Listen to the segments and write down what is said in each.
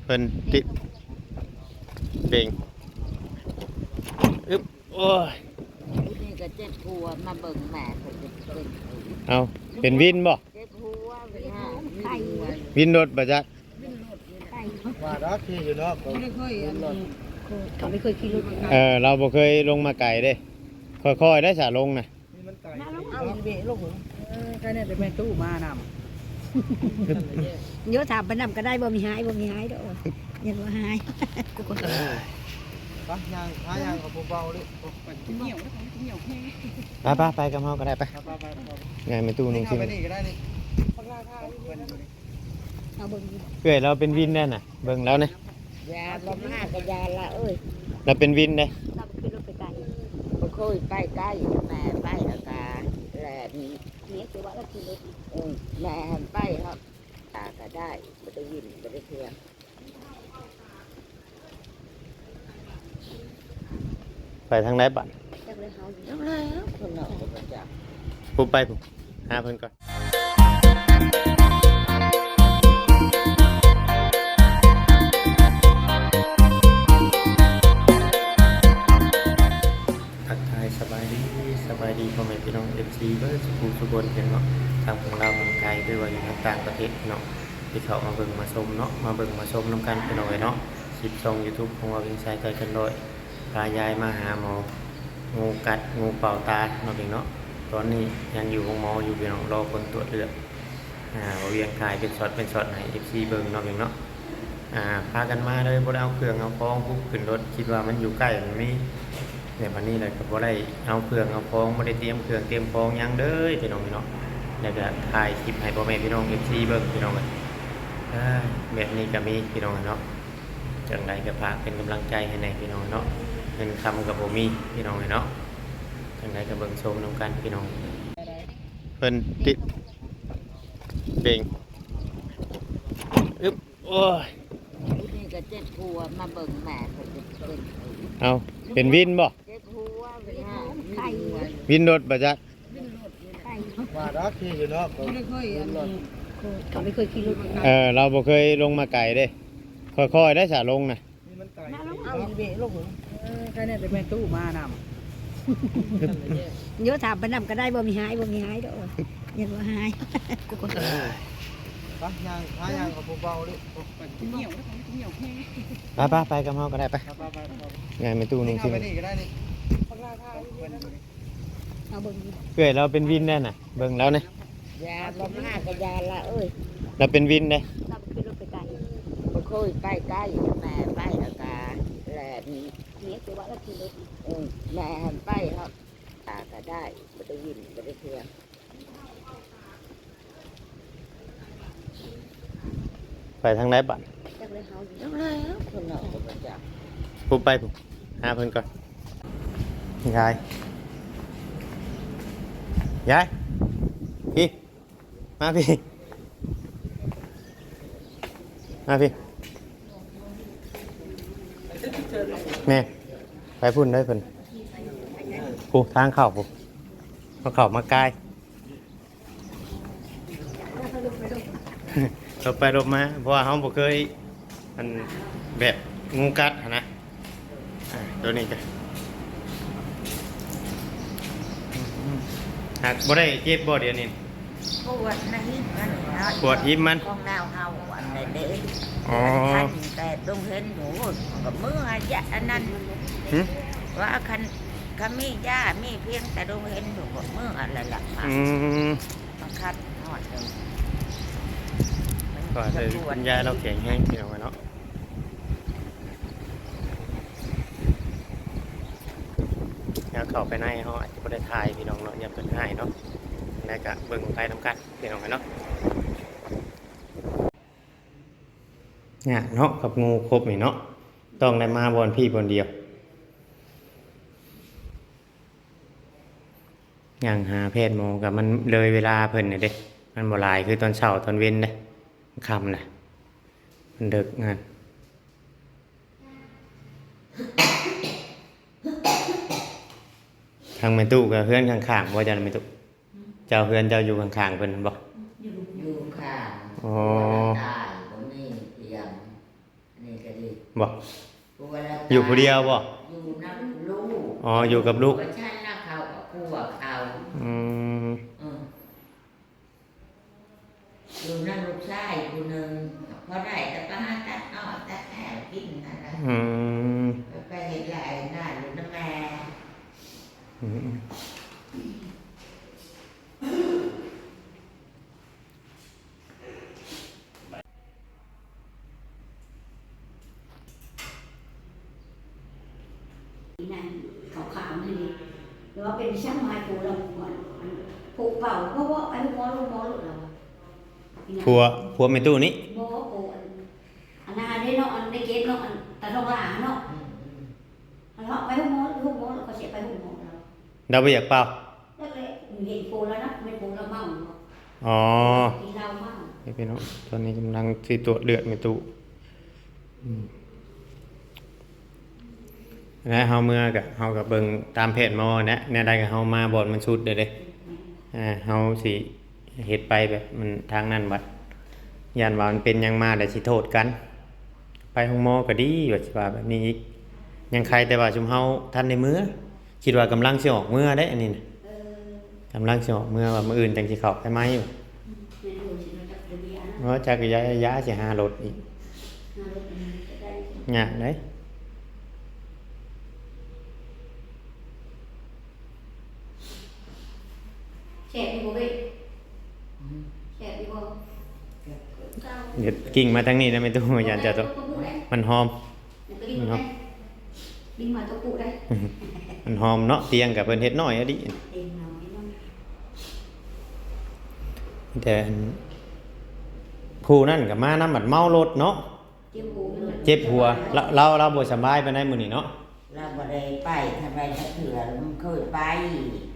ເພິ່ນຕິດເບັງ ອຶບ ໂອ້ຍ ຜູ້ນີ້ກໍເຈັບຫົວ ມາເບິ່ງແມ່ເພິ່ນເປັນ ເອົາ ເປັນວິນບໍ່? ເຈັບຫົວ ວິນຫົວ ວິນລົດບໍ່ຈັກ? ວ່າດອກທີ່ຢູ່ເນາະ ບໍ່ໄດ້ເຄີຍ ອັນ ເຂົາບໍ່ເຄີຍຂີ່ລົດ ເອີ ລາວບໍ່ເຄີຍລົງມາໄກເດ້ ຄ່ອຍໆໄດ້ສາລົງນະ. ນີ້ມັນໄກ ມາລົງເອົາອີເວລົງ ເອີ ໃຄແນ່ແຕ່ແມ່ຕູ້ມານຳ ໂຍ ຖາມໄປນຳກໍໄດ້ ບໍ່ມີຫາຍ ບໍ່ມີຫາຍດອກ ຍັງບໍ່ຫາຍ ໄປຍ່າງ ຫາຍ່າງເອົາຜູ້ເບົາເດ້ ໄປ ໄປ ໄປກັບເຮົາກໍໄດ້ ໄປ ໄປ ໄປ ໄປ ຍ່າງແມ່ຕູ້ໜຶ່ງ ໄປນີ້ກໍໄດ້ນີ້ ເອົາເບິ່ງ ເອື້ອຍລາວເປັນວິນແດ່ນະ ເບິ່ງລາວແດ່ ຢ່າ ບໍ່ມາກໍຢ່າລະເອີຍ ລາວເປັນວິນເດ້ ລາວບໍ່ຂີ່ລົດໄປໄກ ບໍ່ເຄີຍໄປໄກ ແມ່ໄປແລ້ວກະແລ່ນ ແມ່ຊິວ່າລາວຂີ່ລົດ ເອີ ແມ່ຫັ້ນໄປຮອດ ຕາກໍໄດ້ ບໍ່ໄດ້ວິນ ບໍ່ໄດ້ເທື່ອ ໄປທາງໃດບັດ ຈັກແລ້ວເຮົາ ຈັກແລ້ວ ຄົນເຮົາກໍບໍ່ຈັກ ຜູ້ໄປຜູ້ ຫາເພິ່ນກ່ອນ. ທັກທາຍສະບາຍດີ ສະບາຍດີພໍ່ແມ່ພີ່ນ້ອງ ເອັຟຊີ ເບິດສຸຂູສຸຄົນເນາະ ທັງຝັ່ງລາວຝັ່ງໄທ ຫຼືວ່າຢູ່ທາງຕ່າງປະເທດເນາະ ທີ່ເຂົ້າມາເບິ່ງມາຊົມເນາະ ມາເບິ່ງມາຊົມນຳກັນພີ່ນ້ອງເອີຍເນາະ ຄລິບຊ່ອງຢູທູບຂອງເຮົາ ເພງຊາຍໄກເກີນຮ້ອຍ ພາຍາຍມາຫາໝໍ ງູກັດງູເປົ່າຕາເນາະພີ່ນ້ອງເນາະ ຕອນນີ້ຍັງຢູ່ໂຮງໝໍຢູ່ພີ່ນ້ອງ ລໍຜົນກວດເລືອດ ອ່າ ບ່າວວຽງຖ່າຍເປັນຊັອດເປັນຊັອດໃຫ້ເອັຟຊີເບິ່ງເນາະພີ່ນ້ອງເນາະ ອ່າ ພາກັນມາເລີຍ ບໍ່ໄດ້ເອົາເຄື່ອງເອົາຂອງປຸກຂຶ້ນລົດ ຄິດວ່າມັນຢູ່ໃກ້ມັນມີ ແລ້ວບັດນີ້ແຫຼະກໍບໍ່ໄດ້ເອົາເຄື່ອງເອົາຂອງ ບໍ່ໄດ້ຕຽມເຄື່ອງຕຽມຂອງຫຍັງເລີຍພີ່ນ້ອງເນາະ ແລ້ວກໍຖ່າຍຄລິບໃຫ້ພໍ່ແມ່ພີ່ນ້ອງເອັຟຊີເບິ່ງພີ່ນ້ອງເອີຍ ເອີ ແບບນີ້ກໍມີພີ່ນ້ອງເນາະ ຈັ່ງໃດກໍຝາກເປັນກຳລັງໃຈໃຫ້ແດ່ພີ່ນ້ອງເນາະ ເງິນຄຳກໍບໍ່ມີພີ່ນ້ອງເນາະ ຈັ່ງໃດກໍເບິ່ງຊົມນຳກັນພີ່ນ້ອງ ເພິ່ນຕິດເບັງ ອຶບ ໂອ້ຍ ຜູ້ນີ້ກໍເຈັບຫົວ ມາເບິ່ງແມ່ເພິ່ນເປັນ ເອົາ ເປັນວິນບໍ່? ເຈັບຫົວ ວິນຫົວ ວິນລົດບໍ່ຈັກ? ວ່າດອກທີ່ຢູ່ເນາະ ບໍ່ໄດ້ເຄີຍ ອັນ ເຂົາບໍ່ເຄີຍຂີ່ລົດ ເອີ ລາວບໍ່ເຄີຍລົງມາໄກເດ້ ຄ່ອຍໆໄດ້ສາລົງນະ ນີ້ມັນໄກ ມາລົງເອົາອີເວລົງ ເອີ ໃຄແນ່ແຕ່ແມ່ຕູ້ມານຳ ໂຍ ຖາມໄປນຳກໍໄດ້ ບໍ່ມີຫາຍ ບໍ່ມີຫາຍດອກ ຍັງບໍ່ຫາຍ ໄປຍ່າງ ຫາຍ່າງເອົາຜູ້ເບົາເດ້ ໄປ ໄປ ໄປກັບເຮົາກໍໄດ້ ໄປ ໄປ ໄປ ໄປ ຍ່າງແມ່ຕູ້ໜຶ່ງ ໄປນີ້ກໍໄດ້ນີ້ ເອົາເບິ່ງ ເອື້ອຍລາວເປັນວິນແດ່ນະ ເບິ່ງລາວແດ່ ຢ່າ ບໍ່ມາກໍຢ່າລະເອີຍ ລາວເປັນວິນເດ້ ລາວບໍ່ຂີ່ລົດໄປໄກ ບໍ່ເຄີຍໄປໄກ ແມ່ໄປແລ້ວກະແລ່ນ ແມ່ຊິວ່າລາວຂີ່ລົດ ເອີ ແມ່ຫັ້ນໄປຮອດ ຕາກໍໄດ້ ບໍ່ໄດ້ວິນ ບໍ່ໄດ້ເທື່ອ ໄປທາງໃດບັດ? ຈັກແລ້ວເຮົາ ຈັກແລ້ວ ຄົນເຮົາກໍບໍ່ຈັກ ຜູ້ໄປຜູ້ ຫາເພິ່ນກ່ອນ ຍາຍ ຍາຍ ພີ້ ມາພີ້ ມາພີ້ ແມ່ ໄປພຸ້ນເດີເພິ່ນ ຜູ້ທາງເຂົ້າຜູ້ ເຂົາເຂົ້າມາກາຍ ຫຼົບໄປຫຼົບມາ ເພາະວ່າເຮົາບໍ່ເຄີຍ ອັນ ແບບງູກັດຫັ້ນນະ ອ່າ ໂຕນີ້ກະ ຫາກບໍ່ໄດ້ເຈັບບໍ່ດຽວນີ້? ປວດໃນຫີບມັນເນາະ ປວດຫີບມັນ ຂອງລາວເຮົາອັນໃດເດ້ ອໍ ຄັນແຕ່ດົງເຫັນ ໂອ້ຍ ກໍເມື່ອຍະ ອັນນັ້ນ ຫຶ? ວ່າຄັນ ຄັນມີຢາ ມີພຽງແຕ່ດົງເຫັນ ກໍເມື່ອແລ້ວລະ ອືມ ມາຄັດຮອດເດີ ກໍໃຫ້ຄຸນຍາຍລາວແຂງແຮງ ພີ່ນ້ອງເນາະ ຍາມເຂົ້າໄປໃນເຮົາອາດຈະບໍ່ໄດ້ຖ່າຍ ພີ່ນ້ອງເນາະ ຢ້ານເພິ່ນຮ້າຍເນາະ ແລ້ວກະເບິ່ງໄປນຳກັນ ພີ່ນ້ອງເນາະ ຍາກເນາະ ກັບງູຄົບນີ້ເນາະ ຕ້ອງໄດ້ມາບ່ອນພີ້ບ່ອນດຽວ. ຍ່າງຫາແພດໝໍກໍມັນເລີຍເວລາເພິ່ນນີ້ເດ້ ມັນບໍ່ຫຼາຍຄືຕອນເຊົ້າຕອນເວັນເດ້ ຄ່ຳນະ ມັນເດິກງານ ທາງແມ່ຕູ້ກໍເຮືອນຂ້າງໆບໍ່ ເຈົ້າແມ່ຕູ້? ເຈົ້າ ເຮືອນເຈົ້າຢູ່ຂ້າງໆເພິ່ນບໍ່? ຢູ່ຂ້າງ ອໍ ຕາຍບໍ່ມີທຽງ. ບໍ່? ຜົວລະຕາຍ ຢູ່ຜູ້ດຽວບໍ່? ຢູ່ນຳລູກ. ອໍ ຢູ່ກັບລູກ. ຜົວຊັ້ນລະເຂົາກໍຜົວເຂົາ. ອືມ ເອີ ຢູ່ນຳລູກຊາຍຜູ້ໜຶ່ງ ພໍໄດ້ແຕ່ໄປຫາຕັດອ້ອຍຕັດແອວກິນຫັ້ນລະ. ອືມ ໄປເຮັດໄຮ່ເຮັດນາຢູ່ນຳແມ່. ອືມ ນັ້ນຂາວໆ ນັ້ນນີ້ ແລ້ວວ່າເປັນຊ່າງມາໃຫ້ຜູ້ລຳ ຜູ້ເປົ່າ ບໍ່ ບໍ່ ໄປໂຮງໝໍ ໂຮງໝໍໂລດລາວ. ຜົວ ຜົວແມ່ຕູ້ນີ້? ບໍ່ ຜູ້ອັນ ອັນນັ້ນເດ້ເນາະ ອັນໄດ້ເກັບເນາະ ອັນຕາທອງຫຼ້າເນາະ. ອືມ ອັນເຮົາໄປໂຮງໝໍ ໂຮງໝໍ ແລ້ວກໍຊິໄປໂຮງໝໍລາວ. ລາວບໍ່ຢາກເປົ່າ? ແລ້ວແຫຼະ ເຫັນໂພລະນະ ແມ່ນໂພລະເມົາ. ອໍ ກິນເຫຼົ້າເມົາ. ນີ້ພີ່ນ້ອງ ຕອນນີ້ກຳລັງຊິຕວດເລືອດແມ່ຕູ້. ອືມ ແລະ ເຮົາເມືອກະ ເຮົາກະເບິ່ງຕາມແພດໝໍຫັ້ນແຫຼະ ແນວໃດກະເຮົາມາບ່ອນມັນສຸດເດ້. ອືມ ເຮົາຊິເຮັດໄປແບບມັນທາງນັ້ນບັດ ຢ້ານວ່າມັນເປັນຫຍັງມາແລ້ວຊິໂທດກັນ. ໄປໂຮງໝໍກໍດີ ວ່າຊິວ່າແບບນີ້ອີກ ຍັງໄຄແຕ່ວ່າຊຸມເຮົາທັນໄດ້ເມືອ ຄິດວ່າກຳລັງຊິອອກເມືອເດ້ ອັນນີ້ນະ. ເອີ ກຳລັງຊິອອກເມືອ ວ່າມື້ອື່ນຈັ່ງຊິເຂົ້າໄປໃໝ່. ອືມ ແມ່ນຢູ່ ຊິມາຈັບເດີເບຍນະ. ໂອ້ ຈັກກະຢາ ຢາຊິຫາລົດອີກ ຫາລົດກໍໄດ້ ຍາກເດ້. ແຊບຢູ່ບໍ່ເວີຍ? ອືມ ແຊບຢູ່ບໍ່? ເຮັດກິ່ງມາທາງນີ້ນະແມ່ຕູ້ ຢ້ານຈະຕົກ ມັນຫອມ ມັນຫອມ ມັນຫອມເນາະ. ຕຽງກະເພິ່ນເຮັດນ້ອຍອີ່ຫຼີ ຕຽງນ້ອຍເນາະ. ແຕ່ອັນ ຜູ້ນັ້ນກະມານຳ ບັດເມົາລົດເນາະ. ເຈັບຫົວ ລາວ ລາວ ລາວບໍ່ສະບາຍປານໃດມື້ນີ້ເນາະ. ລາວບໍ່ໄດ້ໄປທາງໃດຈັກເທື່ອ ລາວບໍ່ເຄີຍໄປ.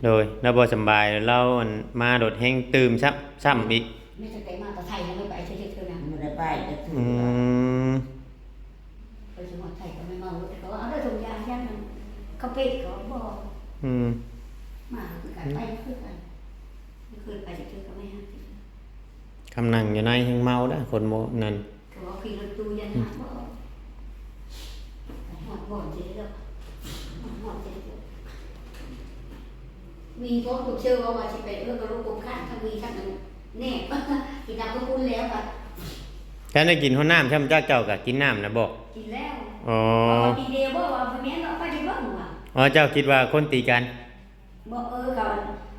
ໂດຍ ລາວບໍ່ສະບາຍ ລາວ ອັນ ມາໂດດແຮງຕື່ມຊ້ຳ ຊ້ຳອີກ. ແມ່ນແຕ່ໄກມາແຕ່ໄທ ລາວບໍ່ໄປເທື່ອ ເທື່ອນະ ບໍ່ໄດ້ໄປຈັກເທື່ອ. ອືມ ໄປສະໝັກໄທກໍໄມ່ເມົາ ແຕ່ເຂົາວ່າເອົາເດີ ຖົງຢາງ ຢາງ ເຂົາເປະ ເຂົາບອກ. ອືມ ມາຄືກັນ ໄປຄືກັນ ບໍ່ເຄີຍໄປຈັກເທື່ອກັບແມ່ຮັກ. ຄຳນັ່ງຢູ່ໃນແຮງເມົາເດີ ຄົນບໍ່ນັ້ນ. ກໍວ່າຂີ່ລົດຕູ້ຢ້ານຫາກບໍ່ອອກ ຮອດບ່ອນຊິໄດ້ດອກ ຮອດບ່ອນຊິໄດ້ດອກ. ມີພວກຜູ້ເຊື່ອວ່າ ວ່າຊິໄປເອີ້ນກັບລູກກົມຂັ້ນ ທັງມີທັງແນບ ກິນນ້ຳຂອບຄຸນແລ້ວກໍ ທ່ານໄດ້ກິນຮອດນ້ຳຊ້ຳ ຈັກເຈົ້າກໍກິນນ້ຳນະບໍ່? ກິນແລ້ວ. ອໍ ເພາະວ່າຕີເດບໍ່ວ່າບໍ່ແມ່ນດອກ ໄປໄດ້ເບິ່ງວ່າ. ອໍ ເຈົ້າຄິດວ່າຄົນຕີກັນ? ບໍ່ ເອີ ເຂົາ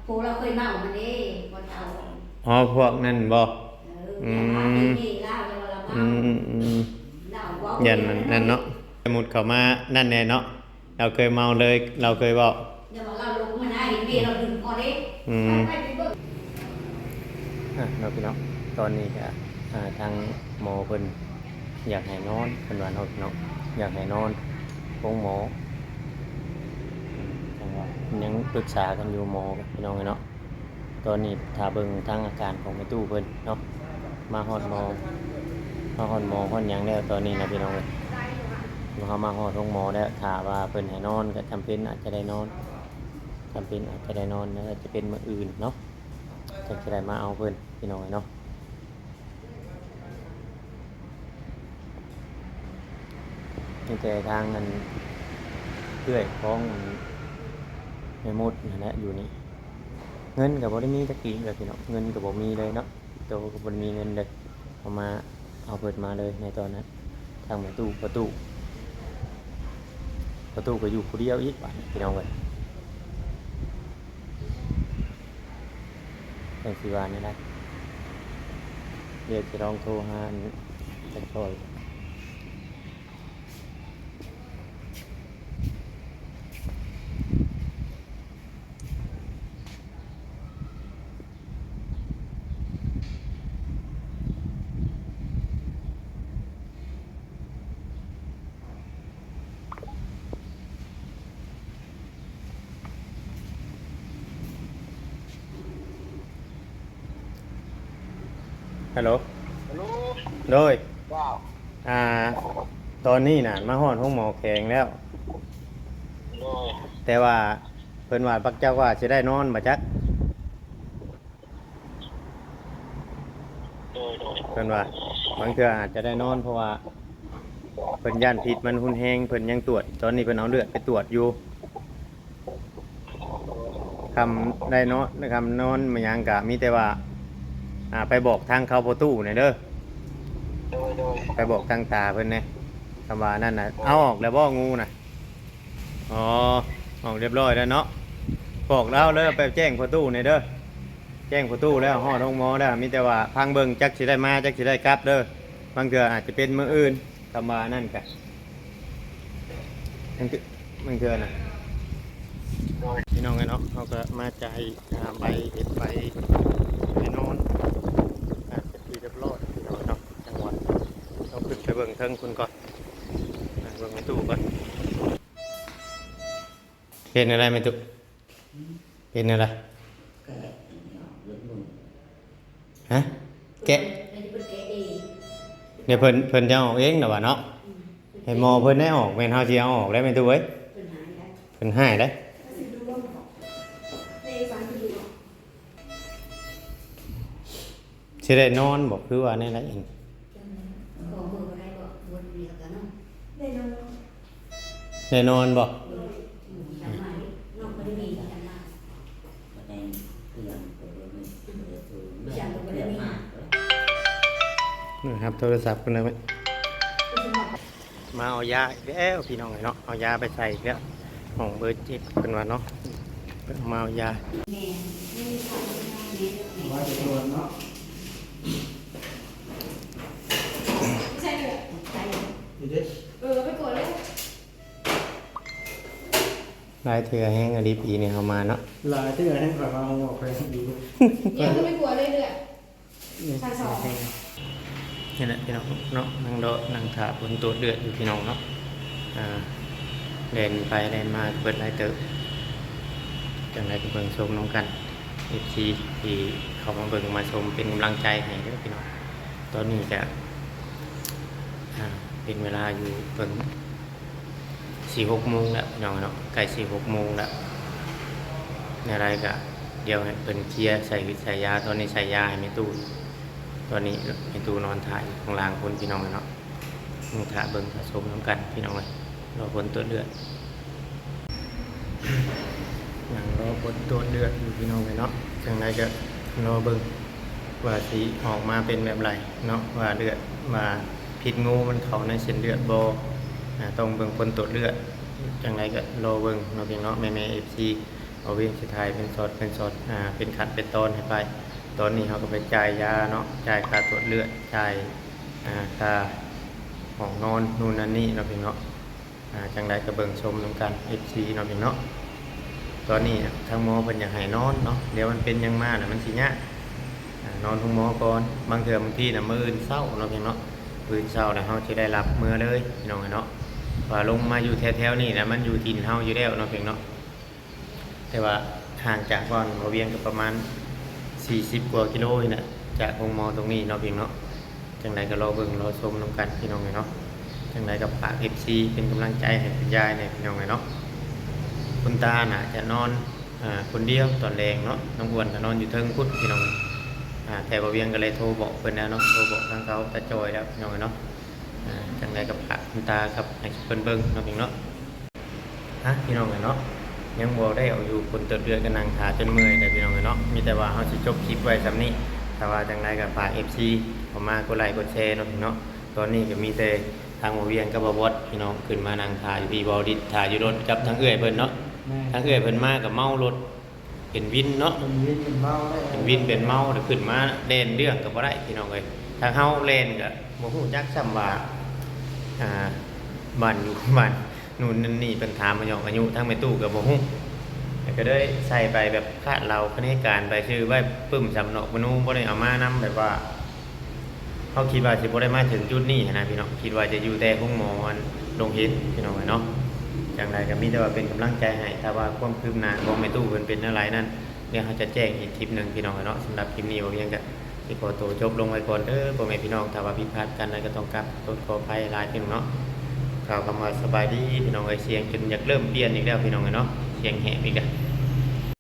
ພວກລາວເຄີຍເມົາຫັ້ນເດ້ ບໍ່ເອົາ. ອໍ ພວກນັ້ນບໍ່? ເອີ ອືມ ອືມ ອືມ ຢ້ານມັນນັ້ນເນາະ ສົມມຸດເຂົ້າມານັ້ນແນ່ເນາະ ລາວເຄີຍເມົາເລີຍ ລາວເຄີຍເວົ້າ. ຢ່າວ່າລາວລົງມານະ ເຫັນເມລາວດຶງພໍເດ້. ອືມ ໄປ ໄປ ໄປເບິ່ງ. ອ່ະ ເນາະ ພີ່ນ້ອງ ຕອນນີ້ກະ ອ່າ ທາງໝໍເພິ່ນ ຢາກໃຫ້ນອນ ເພິ່ນວ່າເນາະ ພີ່ນ້ອງ ຢາກໃຫ້ນອນໂຮງໝໍ ອືມ ຈັ່ງວ່າຍັງປຶກສາກັນຢູ່ໝໍ ພີ່ນ້ອງເອີຍເນາະ. ຕອນນີ້ຖ້າເບິ່ງທາງອາການຂອງແມ່ຕູ້ເພິ່ນເນາະ ມາຮອດໝໍ ມາຮອດໝໍຮອດຫຍັງແລ້ວຕອນນີ້ນະ ພີ່ນ້ອງເອີຍ ເຮົາມາຮອດໂຮງໝໍແລ້ວ ຖ້າວ່າເພິ່ນໃຫ້ນອນກໍຈຳເປັນອາດຈະໄດ້ນອນ ຈຳເປັນອາດຈະໄດ້ນອນ ແລ້ວອາດຈະເປັນມື້ອື່ນເນາະ ຈັ່ງຈະໄດ້ມາເອົາເພິ່ນ ພີ່ນ້ອງເອີຍເນາະ. ມີແຕ່ທາງອັນເອື້ອຍຂອງອັນແມ່ມົດນັ້ນແຫຼະຢູ່ນີ້ ເງິນກໍບໍ່ໄດ້ມີຈັກກີບເລີຍພີ່ນ້ອງ ເງິນກໍບໍ່ມີເລີຍເນາະ ໂຕກໍບໍ່ໄດ້ມີເງິນເລີຍ ເອົາມາ ເອົາເພິ່ນມາເລີຍໃນຕອນນັ້ນ ທາງແມ່ຕູ້ ພໍ່ຕູ້ ພໍ່ຕູ້ກໍຢູ່ຜູ້ດຽວອີກບາດນີ້ ພີ່ນ້ອງເອີຍ. ຈັ່ງຊິວ່າແນວໃດ ດຽວຈະລອງໂທຫາອັນຈັກຊອຍ. ຮັລໂຫຼ ຮັລໂຫຼ ໂດຍ ເຈົ້າ ອ່າ ຕອນນີ້ນະ ມາຮອດໂຮງໝໍແຂວງແລ້ວ ໂດຍ ແຕ່ວ່າເພິ່ນວ່າ ພວກເຈົ້າວ່າຊິໄດ້ນອນບໍ່ຈັກ ໂດຍ ໂດຍ ເພິ່ນວ່າ ບາງເທື່ອອາດຈະໄດ້ນອນ ເພາະວ່າ ເພິ່ນຢ້ານພິດມັນຮຸນແຮງ ເພິ່ນຍັງຕວດ ຕອນນີ້ເພິ່ນເອົາເລືອດໄປຕວດຢູ່. ຄຳໄດ້ເນາະ ຄຳນອນມາຫຍັງກະມີແຕ່ວ່າ ອ່າ ໄປບອກທາງເຂົາພໍ່ຕູ້ແດ່ເດີ. ໂດຍ ໂດຍ ໄປບອກທາງຕາເພິ່ນແດ່ ຄຳວ່ານັ້ນນະ. ເອົາອອກແລ້ວບໍ່ ງູນະ? ອໍ ອອກຮຽບຮ້ອຍແລ້ວເນາະ. ບອກລາວເດີ ໄປແຈ້ງພໍ່ຕູ້ແດ່ເດີ. ແຈ້ງພໍ່ຕູ້ແລ້ວ ຮອດໂຮງໝໍແລ້ວ ມີແຕ່ວ່າຟັງເບິ່ງ ຈັກຊິໄດ້ມາ ຈັກຊິໄດ້ກັບເດີ. ບາງເທື່ອອາດຈະເປັນມື້ອື່ນ ຄຳວ່ານັ້ນກະ ບາງເທື່ອ ບາງເທື່ອນະ ໂດຍ ພີ່ນ້ອງເອີຍເນາະ. ເຮົາກະມາຈ່າຍ ອ່າ ໃບເຮັດໃບ ໃບນອນ ອ່າ ເປັນທີ່ຮຽບຮ້ອຍ ພີ່ນ້ອງເນາະ. ຈັ່ງຫວະ ຕ້ອງຂຶ້ນໄປເບິ່ງເທິງພຸ້ນກ່ອນ ອ່າ ເບິ່ງແມ່ຕູ້ກ່ອນ. ເປັນແນວໃດແມ່ຕູ້? ເປັນແນວໃດ? ແກະ ຮະ? ແກະ ແມ່ນເພິ່ນແກະເອງ. ດຽວເພິ່ນ ເພິ່ນຈະເອົາອອກເອງດອກວ່າເນາະ. ອືມ ໃຫ້ໝໍເພິ່ນໄດ້ອອກ ແມ່ນເຮົາຊິເອົາອອກໄດ້ແມ່ຕູ້ເອີຍ. ເພິ່ນຫາຍໄດ້ ເພິ່ນຫາຍໄດ້. ຊິໄດ້ນອນບໍ່ ຄືວ່າແນວໃດ? ຂໍເບີບໍ່ໄດ້ບໍ່? ບໍ່ໄດ້ເນາະ ໄດ້ນອນ. ແນ່ນອນບໍ່? ນະ ຮັບໂທລະສັບກ່ອນໄດ້ໄໝ? ມາເອົາຢາອີກແລ້ວ ພີ່ນ້ອງເອີຍເນາະ. ເອົາຢາໄປໃສ່ອີກແລ້ວ ຫ້ອງເບີເຈັດເພິ່ນວ່າເນາະ. ເພິ່ນມາເອົາຢາ ໃສ່ເລີຍ ເອີ ໄປກວດເລີຍ. ຫຼາຍເທື່ອແຮງອີ່ຫຼີປີນີ້ເຮົາມາເນາະ ຫຼາຍເທື່ອແຮງ. ຂ້ອຍວ່າເຮົາອອກໄປຢູ່ ດຽວໄປກວດເລື້ອຍໆ ໃສ່ຊອງ. ນີ້ແຫຼະພີ່ນ້ອງເນາະ ນັ່ງລໍ ນັ່ງຖ້າຜົນກວດເລືອດຢູ່ພີ່ນ້ອງເນາະ. ອ່າ ແລ່ນໄປແລ່ນມາເບິດຫຼາຍເຕີບ. ຈັ່ງໃດກະເບິ່ງຊົມນຳກັນ ເອັຟຊີ ທີ່ເຂົ້າມາເບິ່ງມາຊົມເປັນກຳລັງໃຈໃຫ້ເດີພີ່ນ້ອງ. ຕອນນີ້ກະ ອ່າ ເປັນເວລາຢູ່ເບິ່ງ ສີ່ຫົກໂມງແລ້ວພີ່ນ້ອງເນາະ ໃກ້ສີ່ຫົກໂມງແລ້ວ. ແນວໃດກະ ດຽວໃຫ້ເພິ່ນເຄຍໃສ່ວິດໃສ່ຢາ. ຕອນນີ້ໃສ່ຢາໃຫ້ແມ່ຕູ້ ຕອນນີ້ແມ່ຕູ້ນອນຖ້າຢູ່ຂ້າງລ່າງພຸ້ນພີ່ນ້ອງເນາະ. ຍັງຖ້າເບິ່ງຖ້າຊົມນຳກັນພີ່ນ້ອງເອີຍ ລໍຜົນກວດເລືອດ. ນັ່ງລໍຜົນກວດເລືອດຢູ່ພີ່ນ້ອງເອີຍເນາະ. ຈັ່ງໃດກະລໍເບິ່ງວ່າຊິອອກມາເປັນແບບໃດເນາະ ວ່າເລືອດ ວ່າພິດງູມັນເຂົ້າໃນເສັ້ນເລືອດບໍ່. ອ່າ ຕ້ອງເບິ່ງຜົນກວດເລືອດ. ຈັ່ງໃດກະລໍເບິ່ງເນາະພີ່ນ້ອງເນາະ ແມ່ໆ ເອັຟຊີ. ເອົາວຽງຊິຖ່າຍເປັນຊັອດເປັນຊັອດ ອ່າ ເປັນຂັ້ນເປັນຕອນໃຫ້ໄປ. ຕອນນີ້ເຮົາກະໄປຈ່າຍຢາເນາະ ຈ່າຍຄ່າກວດເລືອດ ຈ່າຍ ອ່າ ຄ່າຫ້ອງນອນ ນູ້ນນັ້ນນີ້ເນາະພີ່ນ້ອງເນາະ. ອ່າ ຈັ່ງໃດກະເບິ່ງຊົມນຳກັນ ເອັຟຊີ ເນາະພີ່ນ້ອງເນາະ. ຕອນນີ້ທາງໝໍເພິ່ນຢາກໃຫ້ນອນເນາະ ດຽວມັນເປັນຫຍັງມາລະມັນຊິຍາກ. ອ່າ ນອນໂຮງໝໍກ່ອນ ບາງເທື່ອບາງທີນະ ມື້ອື່ນເຊົ້າເນາະພີ່ນ້ອງເນາະ. ມື້ອື່ນເຊົ້າລະເຮົາຊິໄດ້ລັບເມືອເລີຍພີ່ນ້ອງເນາະ ວ່າລົງມາຢູ່ແຖວໆນີ້ລະ ມັນຢູ່ຖິ່ນເຮົາຢູ່ແລ້ວເນາະພີ່ນ້ອງເນາະ. ແຕ່ວ່າຫ່າງຈາກບ່ອນບ່າວວຽງກະປະມານສີ່ສິບກວ່າກິໂລນີ້ແຫຼະ ຈາກໂຮງໝໍຕົງນີ້ເນາະພີ່ນ້ອງເນາະ. ຈັ່ງໃດກະລໍເບິ່ງລໍຊົມນຳກັນພີ່ນ້ອງເອີຍເນາະ. ຈັ່ງໃດກະຝາກ ເອັຟຊີ ເປັນກຳລັງໃຈໃຫ້ຄຸນຍາຍແດ່ພີ່ນ້ອງເອີຍເນາະ. ຄຸນຕາໜ້າຈະນອນ ອ່າ ຄົນດຽວຕອນແລງເນາະ ນ້ອງອ້ວນກະນອນຢູ່ເທິງພຸ້ນພີ່ນ້ອງ. ອ່າ ແຕ່ບ່າວວຽງກະເລີຍໂທບອກເພິ່ນແລ້ວເນາະ ໂທບອກທາງເຂົາຕາຈ່ອຍແລ້ວພີ່ນ້ອງເອີຍເນາະ. ອ່າ ຈັ່ງໃດກະຝາກຄຸນຕາກັບໃຫ້ເພິ່ນເບິ່ງເນາະພີ່ນ້ອງເນາະ. ອ່ະ ພີ່ນ້ອງເອີຍເນາະ ຍັງບໍ່ໄດ້ເອົາຢູ່ ຜົນກວດເລືອດກະນັ່ງຖ້າຈົນເມື່ອຍແລ້ວພີ່ນ້ອງເອີຍເນາະ. ມີແຕ່ວ່າເຮົາຊິຈົບຄລິບໄວ້ຊ່ຳນີ້ ຖ້າວ່າຈັ່ງໃດກະຝາກ ເອັຟຊີ ເຂົ້າມາກົດໄລກົດແຊເນາະພີ່ນ້ອງເນາະ. ຕອນນີ້ກະມີແຕ່ທາງບ່າວວຽງກັບບ່າວບອດພີ່ນ້ອງ ຂຶ້ນມານັ່ງຖ້າຢູ່ພີ້ ບ່າວດິດຖ້າຢູ່ລົດກັບທາງເອື້ອຍເພິ່ນເນາະ. ແມ່ນ ທາງເອື້ອຍເພິ່ນມາກະເມົາລົດ ເປັນວິນເນາະ ເປັນວິນເປັນເມົາແລ້ວ ເປັນວິນເປັນເມົາແລ້ວ ຂຶ້ນມາແລ່ນເລື່ອງກະບໍ່ໄດ້ພີ່ນ້ອງເອີຍ. ທາງເຮົາແລ່ນກະບໍ່ຮູ້ຈັກຊ້ຳວ່າ ອ່າ ບ້ານຢູ່ ບ້ານ ນູ້ນນັ້ນນີ້ ເພິ່ນຖາມມາຫຍອກອາຍຸ ທາງແມ່ຕູ້ກະບໍ່ຮູ້ ແລ້ວກະເລີຍໃສ່ໄປແບບຄາດເດົາຄະເນການໄປຊື່ ໄວ້ປຶ້ມສຳນອກມະນູ ບໍ່ໄດ້ເອົາມານຳ ແບບວ່າເຮົາຄິດວ່າຊິບໍ່ໄດ້ມາເຖິງຈຸດນີ້ຫັ້ນນະພີ່ນ້ອງ ຄິດວ່າຈະຢູ່ແຕ່ໂຮງໝໍອັນດົງເຫັນພີ່ນ້ອງເອີຍເນາະ. ຈັ່ງໃດກະມີແຕ່ວ່າເປັນກຳລັງໃຈໃຫ້ ຖ້າວ່າຄວາມຄືບໜ້າຂອງແມ່ຕູ້ເພິ່ນເປັນແນວໃດນັ້ນ ດຽວເຮົາຈະແຈ້ງອີກຄລິບໜຶ່ງພີ່ນ້ອງເນາະ. ສຳລັບຄລິບນີ້ ບ່າວວຽງກະຊິຂໍໂຕຈົບລົງໄວ້ກ່ອນເດີພໍ່ແມ່ພີ່ນ້ອງ. ຖ້າວ່າຜິດພາດປະການໃດກະຕ້ອງກາບຂໍໂທດຂໍອະໄພຫຼາຍພີ່ນ້ອງເນາະ. ກ່າວຄຳວ່າສະບາຍດີພີ່ນ້ອງເອີຍ. ສຽງຈົນຢາກເລີ່ມປ່ຽນອີກແລ້ວພີ່ນ້ອງເອີຍເນາະ ສຽງແຫບອີກແລ້ວ.